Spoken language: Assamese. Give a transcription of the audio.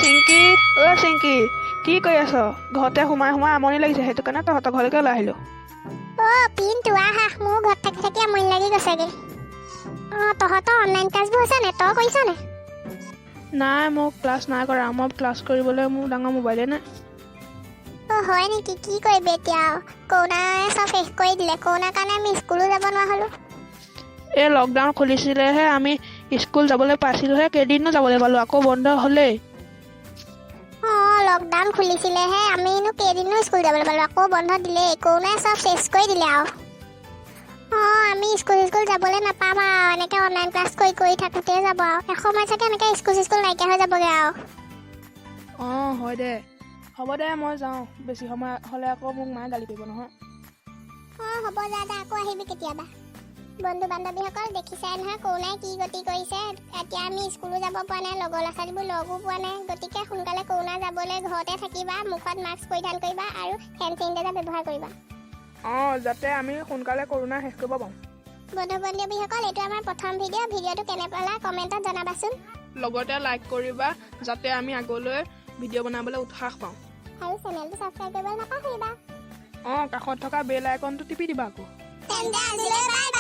চিংকি, অ' চিংকি, কি কৰি আছ? ঘৰতে সোমাই সোমাই আমনি লাগিছে, সেইটো কাৰণে তহঁতৰ ঘৰলৈকে ওলাই আহিলোঁ। অ' পিণ্টু, আহা। মোৰ ঘৰত থাকি থাকি আমনি লাগি গৈছেগে। অঁ, তহঁতৰ অনলাইন ক্লাছবোৰ হৈছে নে? তই কৰিছ নে? নাই, মই ক্লাছ নাই কৰা। মই ক্লাছ কৰিবলৈ মোৰ ডাঙৰ মোবাইলে নাই। অ' হয় নেকি? কি কৰিবি এতিয়া আৰু? কৰোণাই চব শেষ কৰি দিলে। কৰোণাৰ কাৰণে আমি স্কুলো যাব নোৱাৰা হ'লো। এই লকডাউন খুলিছিলেহে, আমি স্কুল যাবলৈ পাইছিলোঁহে। কেইদিননো যাবলৈ পালোঁ? আকৌ বন্ধ হ'লেই। অঁ, লকডাউন খুলিছিলেহে, আমিনো কেইদিনো স্কুল যাবলৈ পালোঁ? আকৌ বন্ধ দিলেই। কৰোণাই চব শেষ কৰি দিলে আৰু। অঁ, আমি স্কুল স্কুল যাবলৈ নাপাম আৰু। এনেকৈ অনলাইন ক্লাছ কৰি কৰি থাকোঁতে যাব আৰু। এসময়ত চাগে এনেকৈ স্কুল চিস্কুল নাইকিয়া হৈ যাবগৈ আৰু। অঁ, হয় দে। হ'ব দে, মই যাওঁ। বেছি সময় হ'লে আকৌ মোক মায়ে গালি পাৰিব নহয়। অঁ, হ'ব, যা যা। আকৌ আহিবি কেতিয়াবা। বন্ধু বান্ধৱীসকল, দেখিছাই নহয় কৰোণাই কি গতি কৰিছে। এতিয়া আমি স্কুলো যাব পৰা নাই, লগৰ ল'ৰা ছোৱালীবোৰ লগো পোৱা নাই। গতিকে সোনকালে কৰোণা যাবলৈ ঘৰতে থাকিবা, মুখত মাস্ক পৰিধান কৰিবা আৰু হেণ্ড চেনিটাইজাৰ ব্যৱহাৰ কৰিবা। অঁ, যাতে আমি সোনকালে কৰোণা শেষ কৰিব পাৰোঁ। বন্ধু বান্ধৱীসকল, এইটো আমাৰ প্ৰথম ভিডিঅ'। ভিডিঅ'টো কেনে পালা কমেণ্টত জনাবাচোন। লগতে লাইক কৰিবা, যাতে আমি আগলৈ ভিডিঅ' বনাবলৈ উৎসাহ পাওঁ। আৰু চেনেলটো ছাবস্ক্ৰাইব কৰিবলৈ নাপাহৰিবা। অঁ, কাষত থকা বেল আইকনটো টিপি দিবা আকৌ। তেন্তে আজিলৈ বাই।